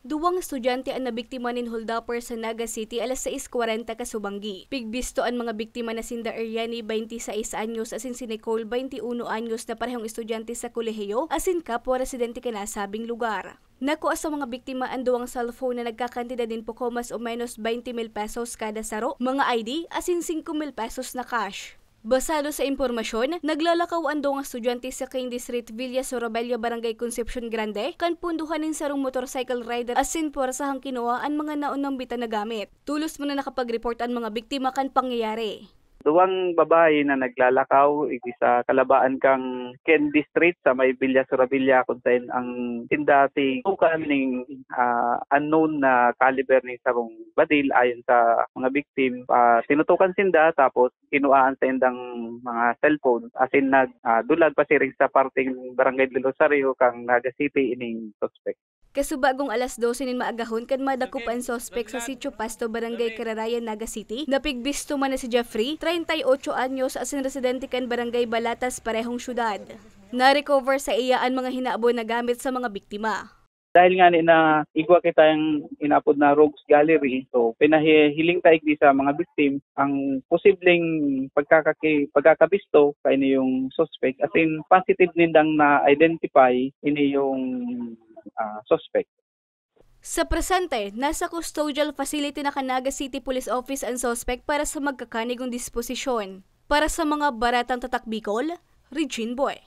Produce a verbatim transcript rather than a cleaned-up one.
Duwang estudyante an nabiktima nin holdupper sa Naga City alas sais kwarenta kasubanggi. Pigbisto an mga biktima na sinda Eriany, twenty-sais anyos, asin si Nicole, twenty-uno anyos, na parehong estudyante sa kolehiyo asin kapwa residente kan nasabing lugar. Nakua sa mga biktima an duwang cellphone na nagkakantidad nin poko mas o menos twenty mil pesos kada saro, mga I D, asin singko mil pesos na cash. Basado sa impormasyon, naglalakaw an duwang estudyante sa Candy Street, Villa Sorabella, Barangay Concepcion Grande, kan punduhan nin sarong motorcycle rider asin puwersahang kinua an mga naunambitan na gamit. Tolos man na nakapag-report an mga biktima kan pangyayari. Duwang babae na naglalakaw, igdi sa kalabaan kan Candy Street sa may Villa Sorabella, kung saen ang sinda tinutukan ning, ah, unknown na caliber ning sarong badil. Ayon sa mga victim, ah, tinutukan sinda tapos kinuhaan sa indang mga cellphone, asin nag, ah, dulag pasiring sa parteng Barangay del Rosario kan Naga City ining suspect. Kasubagong alas dose nin maagahon kan madakop an suspek sa Sitio Pasto, Barangay Cararayan, Naga City, napigbisto man na si Jeffrey, treinta y ocho anyos, asin residente kan Barangay Balatas, parehong syudad. Na-recover sa iya an mga hinabon na gamit sa mga biktima. Dahil nga ni na igwa kita yung inapod na Rogues Gallery, so pinahihiling ta igdi sa mga victim ang posibleng pagkakaki-, pagkakabisto kaini yung suspect, as in positive nindang na-identify ini yung, ah, suspect. Sa presente, nasa custodial facility na kan Naga City Police Office an suspect para sa magkakanigong disposisyon. Para sa mga baretang Tatak Bicol, Regine Boy.